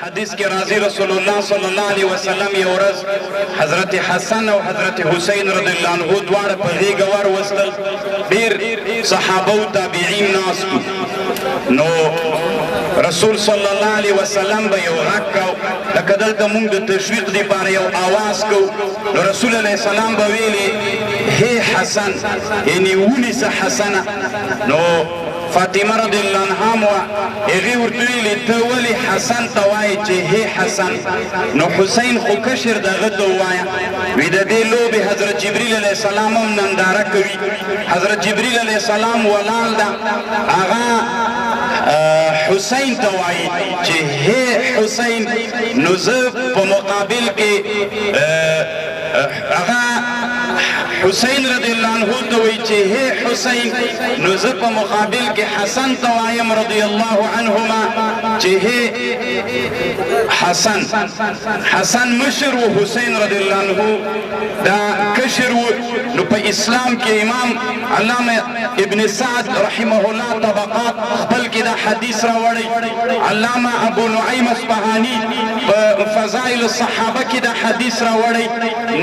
حدیث کې راځي رسول الله صلی الله علیه وسلم یو ورځ حضرت حسن او حضرت حسین رضی الله عنه دواړه په غېږه وروستل. ډېر صحابه او تابعین ناست وو. نو رسول صلی الله علیه وسلم به یو غږ کو، لکه دلته مونږ د تشویق دپاره یو آواز کو. نو رسول علیه السلام به ویلې هی حسن، یعنی ونیسه حسنه. نو فاطمه رضی الله عنها مو هغې ورته ویلې ته ولې حسن ته وایې چې هی حسن؟ نو حسین خو کشر د هغه ته ووایه. وی د دې لوبې حضرت جبریل علیه السلام هم ننداره کوي. حضرت جبریل علیه السلام ولاړ ده، هغه حسین ته وایي چې هی حسین. نو زه په مقابل کې هغه حسین رضی الله عنه ته وایي چې هی حسین. نو زه په مقابل کې حسن ته وایم رضی الله عنهما چې هی حسن. حسن مشر و، حسین رضی الله عنه دا کشر و. نو په اسلام کې امام علامه ابن سعد رحمه الله طبقات خپل کې دا حدیث راوړی، علامه ابو نعیم اصفهاني په فضائل الصحابه کې دا حدیث راوړی.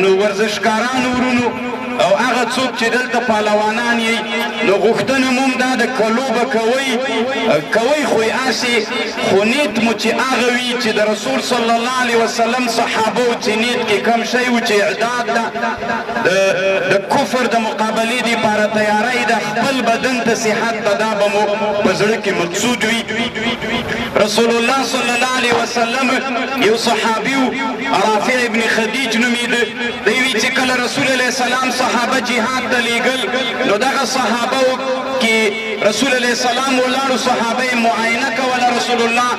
نو ورزشکارانو ورونو او هغه څوک چې دلته پهلوانان یئ، نو غوښتنه مو هم دا ده که لوبه کوئ کوئ خو یې هسې، خو نیت مو چې هغه وي چې د رسول صلی الله علیه وسلم صحابو چې نیت کې کوم شی و چې اعداد ده د کفر د مقابلې دپاره تیاری ده، خپل بدن ته صحت ته، دا به مو په زړه کې مقصود وي. رسول الله صلی الله علیه وسلم یو صحابي و، رافع ابن خدیج نومېده. دی وی چې کله رسول علیه السلام صحابه جهاد ته لېږل، نو دغه صحابه کې رسول علیه السلام ولاړو، صحابه یې معاینه کوله رسول الله.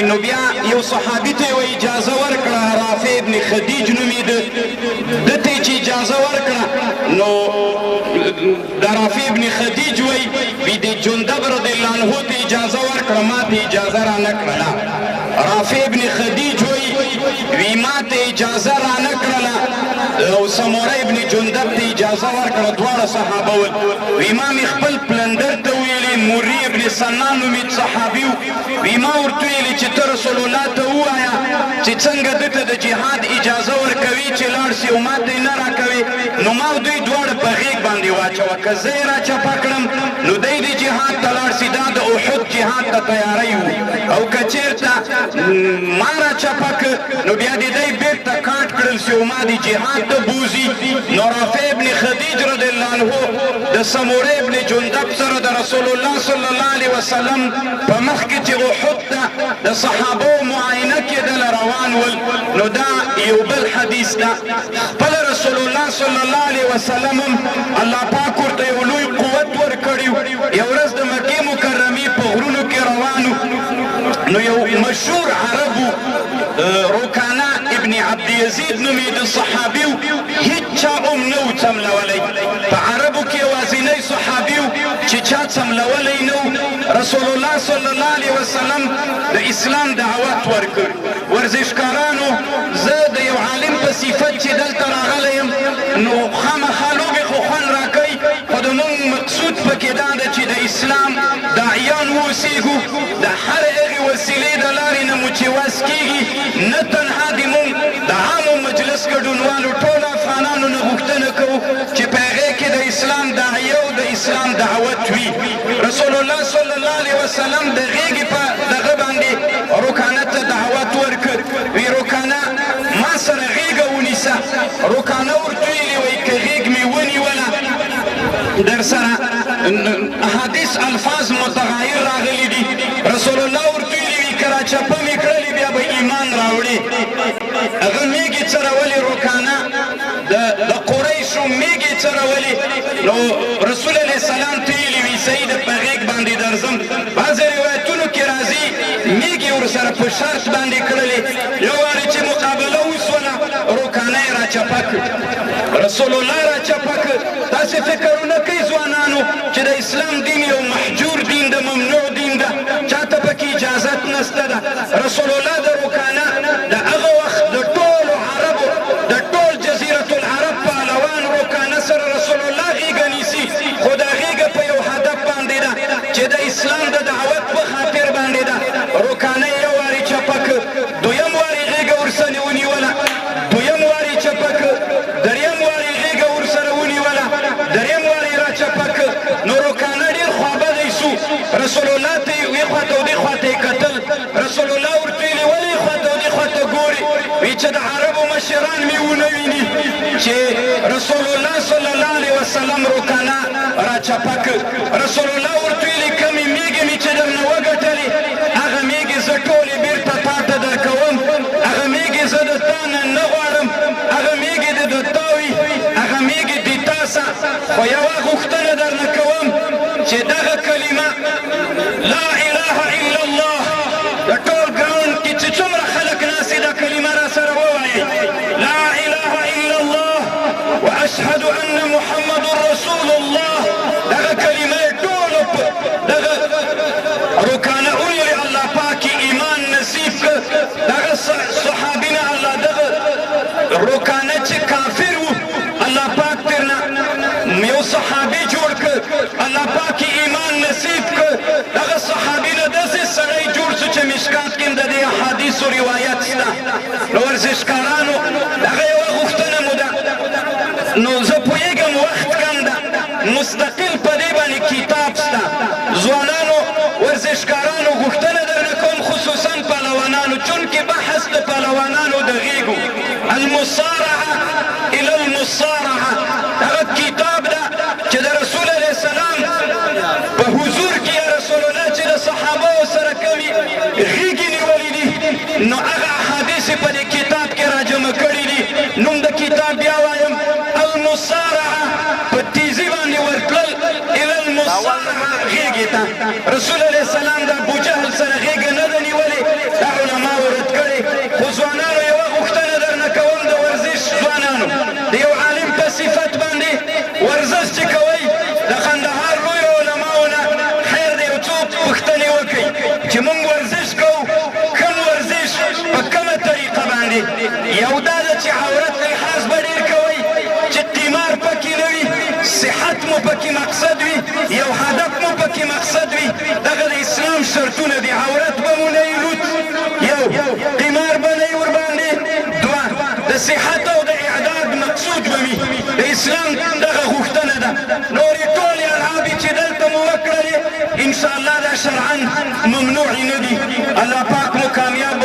نو بیا یو صحابي ته یې اجازه ورکړه، رافع ابن خدیج نومېده، ده ته یې چې اجازه ورکړه، نو د رافع ابن خدیج وایي وی د جندب رضی الله عنه ته اجازه ورکړه، ما ته اجازه را نه کړله. رافع ابن خدیج وایي وی ما ته اجازه را نه کړله او سموره ابن جندب ته اجازه ورکړه. دواړه صحابه ول. وی ما مې خپل پلندر ته ویلې، موري ابن سنان نومېد صحابي و، وی ما ورته ویلې چې ته رسول الله ته ووایه چې څنګه ده ته د جهاد اجازه ورکوي چې لاړ سي او ما ته یې نه راکوي. نو ما او دوی دواړه په غېږ باندې واچوه، که زه یې راچپه کړم نو دی د جهاد ته لاړ سي، دا د احد جهاد ته تیاری و، او که چېرته ما راچپه کړ نو بیا دې دی بېرته کاټ کړل سي او ما دې جهاد ته بوځي. نو رافع ابن خدیج رضی الله عنه د سموره ابن جندب سره د رسول الله صلی الله علیه وسلم په مخ کې چې احد ته د صحابو معاینه کېدله روان ول. نو دا یو بل حدیث ده. خپل رسول الله صلی الله علیه وسلم هم الله پاک ورته یو لوی قوت ورکړی. یو ورځ د مکې مکرمې په غرونو کې روان وو، نو یو مشهور عرب و، روکانه ابن عبد یزید نومېده، صحابي و، هیچا هم نه و څملولی. په عربو کې یوازینی صحابي و چې چا څملولی نه و. رسول الله صلی الله علیه وسلم د اسلام دعوت ورکړ. ورزشکارانو زه د یو عالم په صفت چې دلته راغلی یم، نو خامخا لوبې خو خوند راکوي، خو د موږ مقصود پکې دا ده چې د اسلام داعیان واوسېږو، د هر هغې وسیلې د لارې نه مو چې وس کېږي، نه تنها د موږ د عامو مجلس ګډونوالو ټولو افغانانو نه غوښتنه کوو چې په هغې کې د اسلام داعیه او د اسلام دعوت وي. رسول الله صلی الله علیه وسلم د غېږې په دغه باندې روکانه ته دعوت ورکړ. وی روکانه ما سره غېږه ونیسه. روکانه ورته ویلي وایي که غېږ مې ونیوله در سره احادیث الفاظ متغایر راغلي دي. رسول الله ورته ویلي وي که راچپه مې کړلې بیا به ایمان راوړې. هغه میږې څرولې روکانه د قریشو میږې څرولې. نو رسول علیه السلام ته ویلي وي صحیح ده په غېږ باندې درځم. بعضې روایتونو کې راځي میږې ورسره په شرط باندې کړلې. یو وارې چې مقابله وسوله روکانه یې راچپه کړ، رسول الله راچپه کړ. تاسې فکر ونه کوئ ځوانانو چې د اسلام دین یو محجور دین ده، ممنوع دین ده، چاته پکې اجازت نسته ده. رسول الله د روکانه د هغه وخت د ټولو عربو د ټول جزیرة العرب پهلوان روکانه سره رسول الله غېږه نیسي، خو دا غېږه په یو هدف باندې ده چې د اسلام د دعوت په خاطر باندې ده. روکانه یې یو وارې چپه کړ، چې د عربو مشران مې ونه ویني چې رسول الله صلی الله علیه وسلم رکانه راچپه کړ. رسول الله ورته ویلي کومې میږې مې چې درنه وګټلې هغه میږې زه ټولې بیرته تا ته درکوم، هغه میږې زه د تا نه نه غواړم، هغه میږې دې د تا وي، هغه میږې دې تا سه، خو یوه غوښتنه درنه کوم چې دغه کلمه لا اله الا الله د ټول ګراونډ کې چې څومره خلک ناست دي دا کلمه را سره ووایئ، لا اله الا الله واشهد ان محمد رسول الله. دغه کلمه ټولو دغه رکانه ونیولې، الله پاک ایمان نصیب کړ. دغه صحابي نه الله دغه رکانه چې کافر وو الله پاک ترنه یو صحابي جوړ کړ، الله پاک ایمان نصیب کړ. دغه صحابي نه داسې سړی جوړ شو چې مشکات کې د دې احادیثو روایت شته. نو ورزشکارانو دغه یوه غوښتنه مو ده. نو زه پوهېږم وخت کم ده، مستقل په دې باندې کتاب شته. ځوانانو ورزشکارانو غوښتنه درنه کوم، خصوصا پهلوانانو، چونکې بحث د پهلوانانو د غېږو المصارعه الى المصارعه دغه کتاب ده چې د رسول علیه السلام په حضور کې یا رسول الله چې د صحابه سره کوي غېږې نیولې دي، نو هغه احادیث په دې کتاب کې راجمع کړي دي. نوم د کتاب بیا وایم، المصارعه، په تیزي باندې ورتلل، الى المصارعه غېږې ته. رسول علیه السلام د ابوجهل سره غېږه نه ده نیولې، دا علماو رد کړې. خو ځوانانو یوه غوښتنه درنه کوم، د ورزش ځوانانو د یو عالم په صفت باندې ورزش چې کوئ، د قندهار لوی علماو نه خیر دی یو څو پوښتنې وکړئ چې موږ ورزش کوو، کوم ورزش په کومه طریقه باندې. یو دا ده چې عورت لحاظ به ډېر کوئ چې قمار پکې نه وي، صحت مو پکې مقصد وي، یو هدف مو پکې مقصد وي. دغه د اسلام شرطونه دي. عورت به مو نه وي لوت، یو قمار به نه وي ورباندې، دوه د صحت او د اعداد مقصود به وي. د اسلام دغه غوښتنه ده. نورې ټولې العابې چې دلته مو وکړلې انشاءالله دا شرعا ممنوع نه دي. الله پاک مو کامیاب